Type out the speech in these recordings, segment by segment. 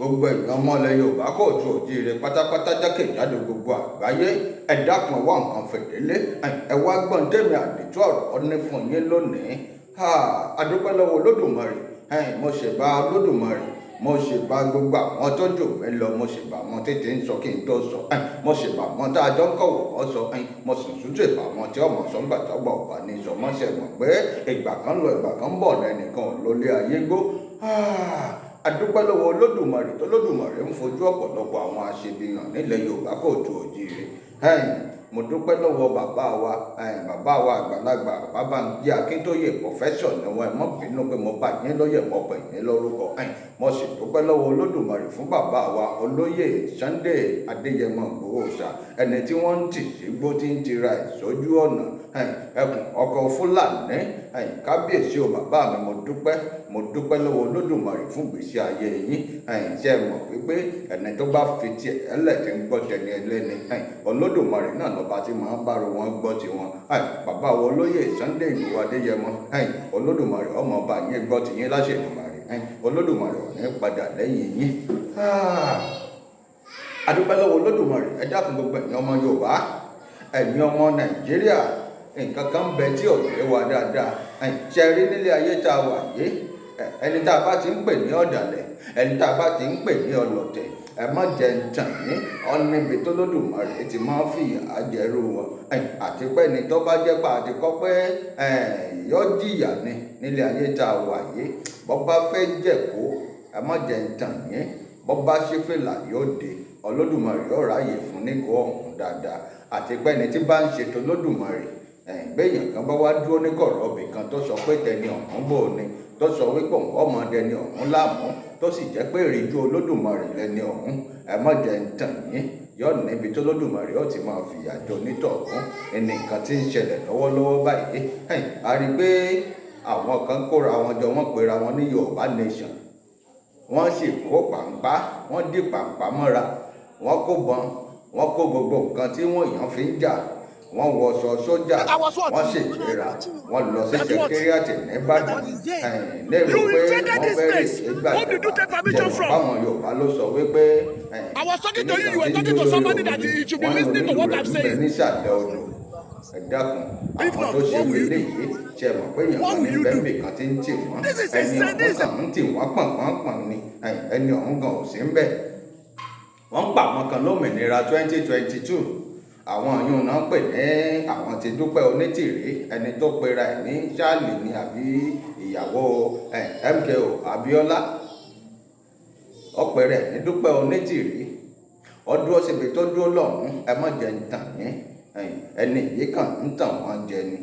Gbogbo èèyàn ọmọ ilẹ̀ Yorùbá kóòtù òjíire pátápátá jákèjádò gbogbo àgbáyé, ẹ dákun, wá nǹkan fìdílé, ẹ wá gbọ́n tèmi àdìtú ọ̀rọ̀ ní fún yín lónìí. A dúpẹ́ lọ́wọ́ Olódùmarè. Mo ṣèbà Olódùmarè, mo ṣèbà gbogbo àwọn tó jù mí lọ, mo ṣèbà àwọn tètè ń sọ kí n tó sọ, mo ṣèbà àwọn tá a jọ ń kọ̀wọ̀ ọ́ sọ, mo sì tún ṣèbà àwọn tí ọmọ sọ ńgbà tó gbà ọ̀bà ní sọ mọ́ṣẹ́ mọ̀ pé ìgbà kan lọ, ìgbà kan bọ̀, lẹ́nìkan ò lólé ayé gbó. A dúpẹ́ lọ́wọ́ Olódùmarè tó Olódùmarè ń fojú ọ̀pọ̀lọpọ̀ àwọn aṣebíyàn nílẹ̀ Yorùbá kóòtù òjíire. Mo dúpẹ́ lọ́wọ́ bàbá wa, bàbá wa àgbàlagbà, bàbá Bánjí Akíntóyè, professor ni wọ́n. Ẹ má bínú pé mo bá yín lóye, mo pè yín lórúkọ. Mo sì dúpẹ́ lọ́wọ́ Olódùmarè fún bàbá wa olóyè Sunday Adéyẹmọ Ìgbòho Òòṣà, ẹni tí wọ́n ń tì sígbó tí ń tira ìsójú ọ̀nà ẹkùn ọkọ̀ Fúlàní. Kábíyèsí o, bàbá mi, mo dúpẹ́, mo dúpẹ́ lọ́wọ́ Olódùmarè fún ìgbésí ayé yín. Ṣe mọ̀ wípé ẹni tó bá fi tiẹ̀ ẹlẹ̀ tí ń gbọ́ tẹni ẹlẹ́ni, Olódùmarè náà lọ́ba tí máa ń bára wọn gbọ́ tiwọn. Bàbá wa olóyè Sunday Ìgbòho Adéyẹmọ, Olódùmarè ọmọ ọba yín gbọ́ tiyín láṣẹ Èdùmàrè. Olódùmarè ò ní padà lẹ́yìn yín. A dúpẹ́ lọ́wọ́ Olódùmarè. Ẹ dákun, gbogbo ẹ̀yin ọmọ Yorùbá, ẹ̀yin ọmọ Nàìjíríà, nǹkan kan bẹ tí ò yé wa dáadáa. Ṣe rí nílé ayé tá a wà yìí, ẹni tá a bá ti ń pè ní ọ̀dàlẹ̀, ẹni tá a bá ti ń pè ní ọlọ̀tẹ̀, ẹ má jẹ́ ń tàn yín, ọ níbi tó Lódùmarè ti máa ń fìyà jẹrú wọn. Àti pé ẹni tó bá jẹ́ pé àti kọ́ pé yọ jìyà ni nílé ayé tá a wà yìí, bọ́ bá fẹ́ jẹ̀kó, ẹ má jẹ́ ń tàn yín, bọ́ bá ṣí fìlà yóò dé, Olódùmarè yóò ráàyè fún níkọ ọ̀hún dáadáa. Àti pé ẹni tí bá ń ṣètò Olódùmarè, béèyàn kan bá wá dúró ní kọ̀rọ̀ ọbì kan tó sọ pé tẹni ọ̀hún bò ní, tó sọ wípé òun ọmọdé ni ọ̀hún láàmú, tó sì jẹ́ pé ìrìnjú Olódùmarè lẹni ọ̀hún, ẹ má jẹ́ ń tàn yín, yóò níbi tó Olódùmarè ó ti máa fìyà jọ onítọ̀hún. Ẹni nǹkan tí ń ṣẹlẹ̀ lọ́wọ́lọ́wọ́ báyìí, a rí i pé àwọn kan kóra wọn jọ, wọ́n pera wọn ní Yorùbá Nation, wọ́n sì kó pàǹpá, wọ́n dì pàǹpá mọ́ra, wọ́n kó bọn, wọ́n kó gbogbo nǹkan tí wọ́n èèyàn fi ń jà, wọ́n wọṣọ sójà, wọ́n sì gbéra, wọ́n lọ sí secretariat nìbàdàn lérò pé wọ́n fẹ́ rè é gbàjọba. Jẹ̀wọ́n báwọn Yorùbá ló sọ wípé I was talking to you, you were talking to somebody that you should be listening to what I'm saying. Nísàlẹ̀ odò. Ẹ dákun, àwọn tó ṣe eléyìí, ṣe mọ̀ pé èèyàn kan ní bẹ́ẹ̀mì kan ti ń tì wọ́n, ẹni ọ̀hún kàn ń tì wọ́n pọ̀npọ̀npọ̀n ni, ẹni ọ̀hún gan ò sí ń bẹ̀. Wọ́n ń pa àwọn kan lómìnira 2022, àwọn yìí náà ń pè ní àwọn ti Dúpẹ́ Onítìrí, ẹni tó pera ẹ̀ ní Charlie ní àbí ìyàwó MKO Abiola, ọpẹ rẹ̀ ní Dúpẹ́ Onítìrí. Ọdún ọsibí tó dúró lọ́hùn. Ẹ má jẹ́ ń tàn yín, ẹni yìí kàn ń tàn wọ́n jẹ ni.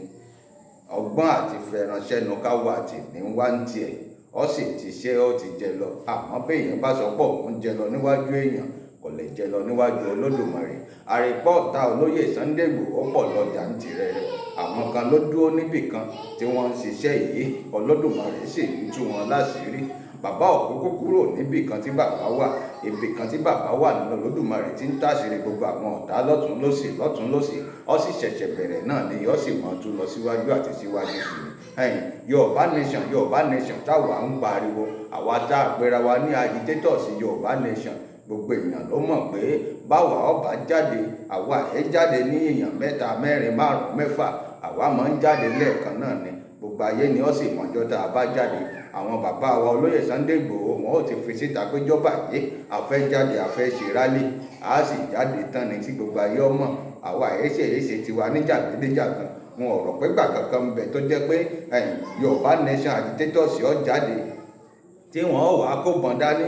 Ọgbọ́n àti fẹ̀ránṣẹ́nu káwọ́ àti ní wá ń tiẹ̀, ọ sì ti ṣe, ó ti jẹ lọ. Àmọ́ béèyàn bá sọ pé òun jẹ lọ níwájú èèyàn, kò lè jẹ lọ níwájú Olódùmarè. Àrèpọ̀ ọ̀tá olóyè Sunday Igboho pọ̀ lọ́jà ń tirẹ̀ rẹ̀. Àwọn kan ló dúró níbì kan tí wọ́n ń ṣiṣẹ́ yìí, Olódùmarè sì ń tú wọn láṣìírí. Bàbá òkúkú kúrò níbì kan tí bàbá wà, ibì kan tí bàbá wà nínú Olódùmarè tí ń tàṣírí gbogbo àwọn ọ̀tá lọ́tún lọ́sì, lọ́tún lọ́sì. Ó sì ṣẹ̀ṣẹ̀ bẹ̀rẹ̀ náà ni, yóò sì mọ̀ tún lọ síwájú àti síwájú sí ni. Ẹ̀yìn Yorùbá Nation, Yorùbá Nation táwa ń pariwo, àwa tá a pera wa ní agitators Yorùbá Nation, gbogbo èèyàn ló mọ̀ pé báwa ọba jáde, àwa ẹ̀ jáde ní èèyàn mẹ́ta, mẹ́rin, márùn-ún, mẹ́fà, àwa máa ń jáde lẹ́ẹ̀kan náà ni. Gbogbo ayé ni ó sì mọ̀jọ́ tá a bá jáde. Àwọn bàbá wa olóyè Sunday Igboho, wọn ò ti fi síta pé jọba yìí a fẹ́ jáde, a fẹ́ ṣe rally, a sì jáde tán ni tí gbogbo ayé ọmọ. Àwa èéṣe èéṣe tiwa níjàgídíjàgan. Wọn ò rò pé gbà kankan ń bẹ tó jẹ́ pé Yorùbá Nation agitators ó jáde tí wọn ó wàá kó bọn dání,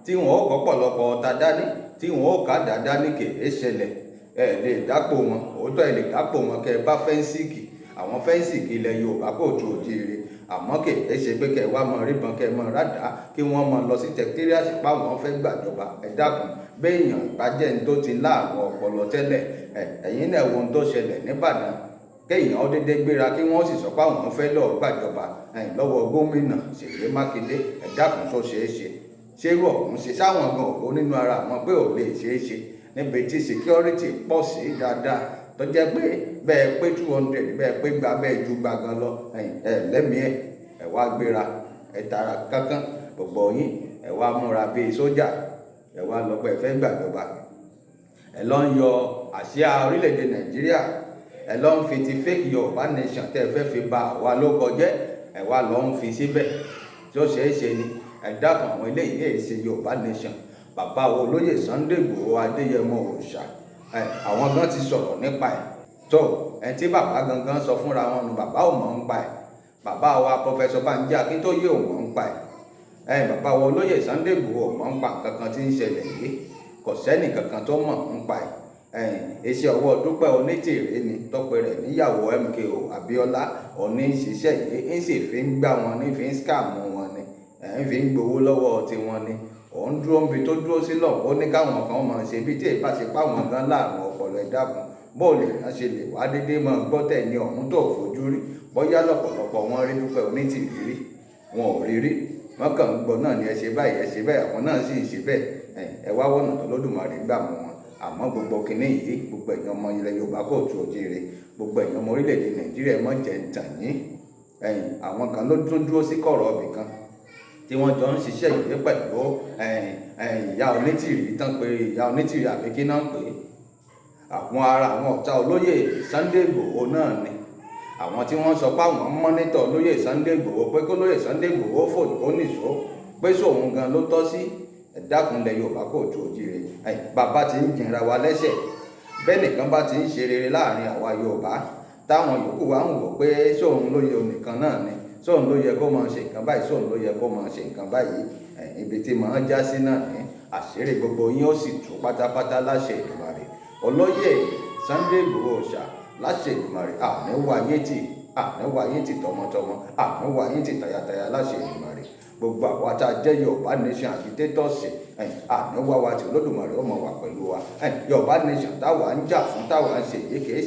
tí wọn ó kọ́ pọ̀lọpọ̀ ọ̀tá dání, tí wọn ó ká dá dání, kèé ṣẹlẹ̀. Ẹ lè dápò wọn, òótọ́ ẹ lè dápò wọn kẹ ẹ bá fẹ́ǹsìkì àwọn fẹ́ǹsìkì ilẹ̀ Yorùbá kò tu òjìire, àmọ́ kèé ṣe pé kẹ wá mọ ríbọn, kẹ mọ rádàá, kí wọ́n mọ lọ sí secretariat páwọn fẹ́ gbàjọba. Ẹ dákun, béèyàn ìbàjẹ́ ní tó ti láàrùn ọpọlọ tẹ́lẹ̀, ẹ̀yin náà wo ohun tó ṣẹlẹ̀ nìbàdàn, kéèyàn ó dédé gbéra kí wọ́n sì sọ pé àwọn fẹ́ lọ́ọ́ gbàjọba lọ́wọ́ gómìnà Ṣèyí Mákindé. Ẹ dákun, sọ ṣeé ṣe? Ṣérú ọ̀hún ṣe sáwọn gan òkú nínú ara wọn pé ò lè ṣeé ṣe níbi tí security pọ̀ sí dáadáa, tó jẹ́ pé bẹ́ẹ̀ pé 200, bẹ́ẹ̀ pé gba, bẹ́ẹ̀ ju gba gan lọ, ẹ lẹ́mìí ẹ̀, ẹ wá gbéra, ẹ tara kankan, gbogbo yín ẹ Ẹ wá múra bíi sójà, ẹ wá lọ pé ẹ fẹ́ gbàjọba. Ẹ lọ ń yọ àsíá orílẹ̀-èdè Nàìjíríà, ẹ lọ ń fi ti fake Yorùbá Nation tẹ́ ẹ fẹ́ fi ba àwa ló kọjẹ́, ẹ wá lọ ń fi síbẹ̀ tí ó ṣeé ṣe ni. Ẹ dákun, àwọn eléyìí èyí ṣe Yorùbá Nation. Bàbá wo olóyè Sunday Igboho Adéyẹmọ Òòṣà ẹ, àwọn gan ti sọ̀rọ̀ nípa ẹ̀ tó ẹ tí bàbá gangan sọ fúnra wọn nu. Bàbá ò mọ̀ ń pa ẹ̀. Bàbá wa Professor Banji Akíntóyè ò mọ̀ ń pa ẹ̀. Ẹ bàbá wa olóyè Sunday Igboho ò mọ̀ ń pa nǹkan kan tí ń ṣẹlẹ̀ yìí. Kò sẹ́nì kankan tó mọ̀ ń pa ẹ̀. Iṣẹ́ ọwọ́ Dúpẹ́ Onítìrí ni tọ́pẹ́ rẹ̀ níyàwó MKO Abíọ́lá òní ń ṣiṣẹ́ yìí, ń sì fi ń gbá wọn ní, fi ń scam wọn ni, ẹ̀ ń fi ń gbowó lọ́wọ́ tiwọn ni. Òun dúró níbi tó dúró sí lọ́hùn, ó ní káwọn kan máa ṣe bí tí èyí bá ṣe páwọn gan láàrùn ọpọlọ. Ẹ dákun, bóòlù èèyàn ṣe lè wá déédéé máa gbọ́ tẹ̀ ní ọ̀hún tó fojú rí? Bóyá lọ́pọ̀lọpọ̀ wọn rí Dúpẹ́ Onítìrí rí, wọn ò rí rí, wọn kàn ń gbọ́ náà ni. Ẹ ṣe báyìí, ẹ ṣe báyìí, àwọn náà sì ń ṣe bẹ́ẹ̀. Ẹ wá wọ̀nà tó lódùmarè gbà mọ́ wọn. Àmọ́ gbogbo kinní yìí, gbogbo ẹ̀yin ọmọ ilẹ̀ Yorùbá kò tu òjìire, gbogbo ẹ̀yin ọmọ orílẹ̀-èdè Nàìjíríà, ẹ mọ́ jẹ́ ń tàn yín. Ẹ̀yìn àwọn kan ló tún dúró sí kọ̀rọ̀ ọbì kan tí wọ́n jọ ń ṣiṣẹ́ yìí pẹ̀lú ìyá Onítìrí tán pé ìyá Onítìrí àbí kí náà pé àwọn ará àwọn ọ̀tá olóyè Sunday Igboho náà ni. Àwọn tí wọ́n sọ pé àwọn ń monitor olóyè Sunday Igboho pé kó lóyè Sunday Igboho fò kó nìṣó pé sóun gan ló tọ́ sí. Ẹ dákun, lẹ Yorùbá kò tu òjìire, bàbá ti ń jìnra wa lẹ́sẹ̀. Bẹ́ẹ̀ nìkan bá ti ń ṣe rere láàrin àwa Yorùbá, táwọn yòókù wa ń wò pé sóun ló yẹ onìkan náà ni, sóun ló yẹ kó máa ṣe nǹkan báyìí, sóun ló yẹ kó máa ṣe nǹkan báyìí, ibi tí màá já sí náà ní àṣírí gbogbo yín ó sì tú pátápátá láṣẹ Èdùmàrè. Olóyè Sunday Igboho ṣà, láṣẹ Èdùmàrè, àní wá yín tì, àní wá yín tì tọmọtọmọ, àní wá yín tì tayataya láṣẹ Èdùmàrè. Gbogbo àwa tá a jẹ́ Yorùbá Nation agitators, àní wá wa tí, Olódùmarè ó máa wà pẹ̀lú wa. Yorùbá Nation táwa ń jà fún, táwa ń ṣe yìí, kì í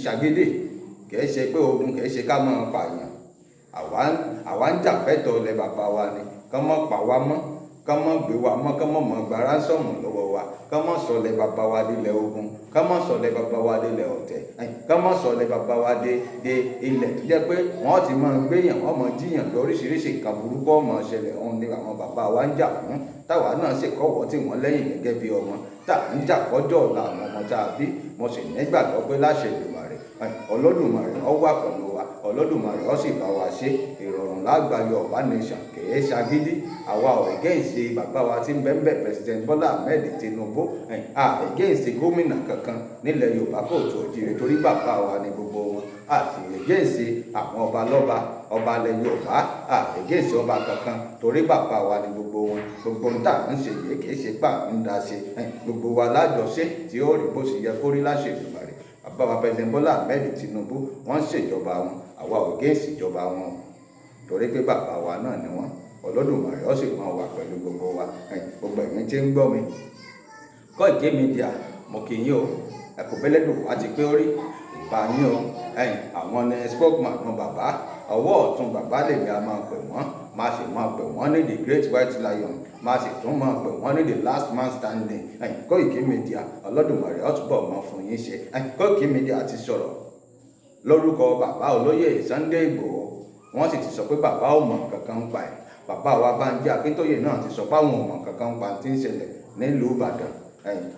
ṣàgídí, kì í ṣe pé ogun, kì í ṣe ká máa pààyàn. Àwa ń jà fẹ́tọ̀ọ́ ilẹ̀ bàbá wa ni. Kán mọ́ pa wá mọ́, kán mọ́ gbé wa mọ́, kán mọ́ mọ́ gba ransom lọ́wọ́ wa, kán mọ́ sọlẹ̀ bàbá wa délẹ̀ ogun, kán mọ́ sọlẹ̀ bàbá wa délẹ̀ ọ̀tẹ̀, kán mọ́ sọlẹ̀ bàbá wa dé ilẹ̀ tó jẹ́ pé wọ́n ti máa gbéyàn, wọ́n máa jíyàn lóríṣiríṣi, nǹkan burúkú ọmọ ṣẹlẹ̀. Òun ni àwọn bàbá wa ń jà fún, táwa náà sì kọ́wọ́ tí wọ́n lẹ́yìn gẹ́gẹ́ bí ọmọ tá à ń jà fọ́jọ́ ọ̀la àwọn ọmọ tá a bí. Mo sì nígbàgbọ́ pé láṣẹ Èdùmàrè, Olódùmarè ó wà pẹ̀lú wa, Olódùmarè ó sì bá wa ṣe. Ìrọ̀rùn lágbà Yorùbá Nation, kìí ṣagídí. Àwa ò against bàbá wa tí ń bẹ ń bẹ̀, President Bọ́lá Ahmed Tinubu, a against gómìnà kankan nílẹ̀ Yorùbá kóòtù òjìrè, torí bàbá wa ni gbogbo wọn. A sì against àwọn ọba lọ́ba, ọba ilẹ̀ Yorùbá, a against ọba kankan, torí bàbá wa ni gbogbo wọn. Gbogbo ń tà ń ṣe yìí, kìí ṣe pà ń da ṣe. Gbogbo wa lájọṣe tí ó rí bó ṣe yẹ kó rí láṣẹ Èdùmàrè. Bàbá wa President Bọ́lá Ahmed Tinubu, wọ́n ń ṣèjọba wọn, àwa ò against ìjọba wọn, torí pé bàbá wa náà ni wọ́n. Olódùmarè ó sì máa wà pẹ̀lú gbogbo wa. Gbogbo ẹ̀yin tí ń gbọ́ mi, Koiki Media, mo kì í yín o. Ẹ̀kọ́ bẹ́lẹ́dùn wá ti pé orí ìbá yín o. Ẹ̀yìn àwọn ní spokesman nu bàbá, ọwọ́ ọ̀tún bàbá lèmi a máa pè wọ́n, máa sì máa pè wọ́n ní the great white lion, máa sì tún máa pè wọ́n ní the last man standing. Ẹ̀yìn Koiki Media, Olódùmarè ó túbọ̀ máa fún yín ṣe. Ẹ̀yìn Koiki Media ti sọ̀rọ̀ lórúkọ bàbá olóyè Sunday Igboho, wọ́n sì ti sọ pé bàbá ò mọ̀ kankan ń pa ẹ̀. Bàbá wa Bánjí Akíntóyè náà ti sọ pé àwọn ò mọ̀ kankan ń pa tí ń ṣẹlẹ̀ nílùú Ìbàdàn.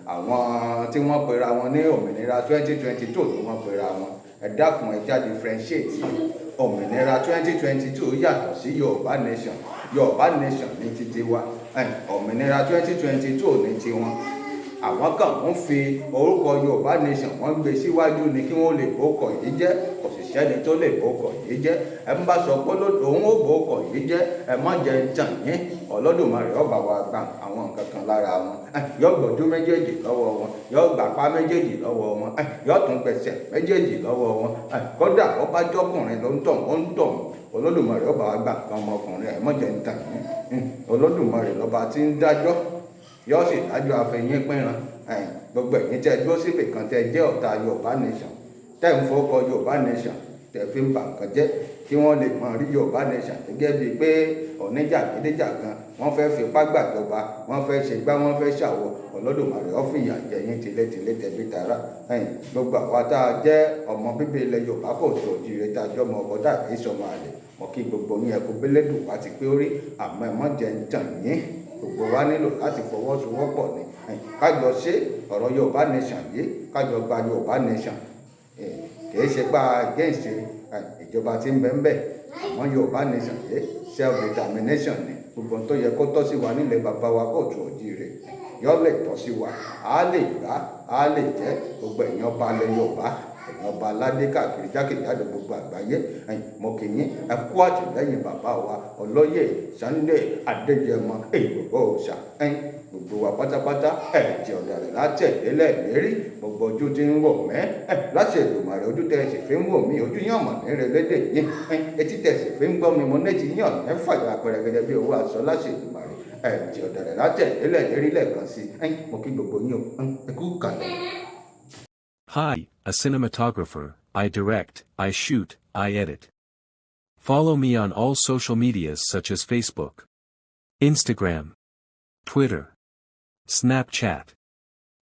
Àwọn tí wọ́n pera wọn ní òmìnira 2022 ló wọ́n pera wọn. Ẹ dákun, ẹ já differentiate. Òmìnira 2022 yàtọ̀ sí Yorùbá Nation. Yorùbá Nation ní títí wa, òmìnira 2022 ní tiwọn. Àwọn kan ń fi orúkọ Yorùbá Nation, wọ́n gbé síwájú ni kí wọ́n lè bókọ̀ yìí jẹ́. Kò sì sẹ́ni tó lè bókọ̀ yìí jẹ́. Ẹ ń bá sọ pé òun ó bókọ̀ yìí jẹ́, ẹ má jẹ́ ń tàn yín, Olódùmarè ọba wa gba àwọn nǹkan kan lára wọn. Yóò gbọ́dún méjèèjì lọ́wọ́ wọn, yóò gbàpá méjèèjì lọ́wọ́ wọn, yóò tún gbẹ̀sẹ̀ méjèèjì lọ́wọ́ wọn. Kódà ó bá jọ́kùnrin ló ń tọ̀ ó ń tọ̀, Olódùmarè ọba wa gba nǹkan ọmọkùnrin. Ẹ má jẹ́ ń tàn yín, Olódùmarè lọ́ba tí ń dájọ́, yóò sì dájọ́ afẹ́yín pínran. Gbogbo ẹ̀yin tẹ́ dúró síbì kan, tẹ́ jẹ́ ọ̀tá Yorùbá Nation, tẹ́ ń fọkọ Yorùbá Nation, tẹ́ fi ń bà nǹkan jẹ́ kí wọ́n lè mọ̀ rí Yorùbá Nation gẹ́gẹ́ bíi pé oníjàgídíjàgan, wọ́n fẹ́ fipá gbàjọba, wọ́n fẹ́ ṣe gbá, wọ́n fẹ́ ṣàwọ̀, Olódùmarè ó fìyà jẹ yín tilétilé, tẹbí tará. Gbogbo àwa tá a jẹ́ ọmọ bíbí ilẹ̀ Yorùbá kò tó òjìrè, tá a jọ ọmọ ọkọ tá a kì í sọmọ àlè, mọ̀ kí gbogbo yín, ẹkú bẹ́lẹ́dùn wá ti pé orí. Àmọ́ ẹ mọ́ jẹ́ ń tàn yín. Gbogbo wa nílò láti fọwọ́sowọ́pọ̀ ni kájọ ṣe ọ̀rọ̀ Yorùbá nation yìí, kájọ gba Yorùbá nation. Kìí ṣe pa against ìjọba tí ń bẹ ń bẹ, àmọ́ Yorùbá nation yìí, self determination ni. Gbogbo tó yẹ kó tọ́ sí wa nílẹ̀ bàbá wa, káàárọ̀ oòjíire, yọ lè tọ́ sí wa, á lè gbá, á lè jẹ́. Gbogbo èèyàn ọba ilẹ̀ Yorùbá, èèyàn ọba aládé káàkiri jákèjádò gbogbo àgbáyé, mo kì í yín, ẹ kú àtìlẹ́yìn bàbá wa olóyè Sunday Adéyẹmọ Ìgbòho Òòṣà. Gbogbo wa pátápátá, ẹ̀jẹ̀ ọ̀dàlẹ̀ látẹ̀lélẹ̀ lérí. Gbogbo ojú tí ń wò mẹ́ ẹ̀ láti Èdùmàrè, ojú tẹ̀ sì fi ń wò mí, ojú yín ọ̀mọ̀ ní relédè yín. Etí tẹ̀ sì fi ń gbọ́ mi, mo ní ti yín ọ̀nà fàyà pẹ̀rẹ̀gẹ̀dẹ̀ bí owó aṣọ láti Èdùmàrè. Ẹ̀jẹ̀ ọ̀dàlẹ̀ látẹ̀lélẹ̀ lérí lẹ́ẹ̀kan sí, mo kí gbogbo yín o, ẹ kú kàlẹ̀. Hi, a cinematographer. I direct, I shoot, I edit. Follow me on all social medias such as Facebook, Instagram, Twitter, Snapchat,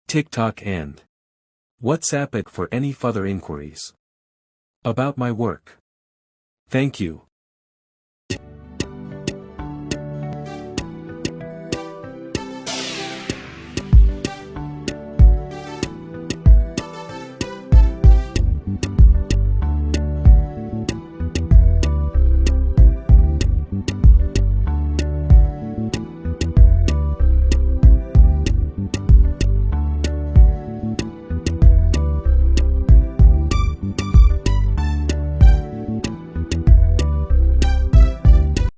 TikTok and WhatsApp it for any further inquiries about my work. Thank you.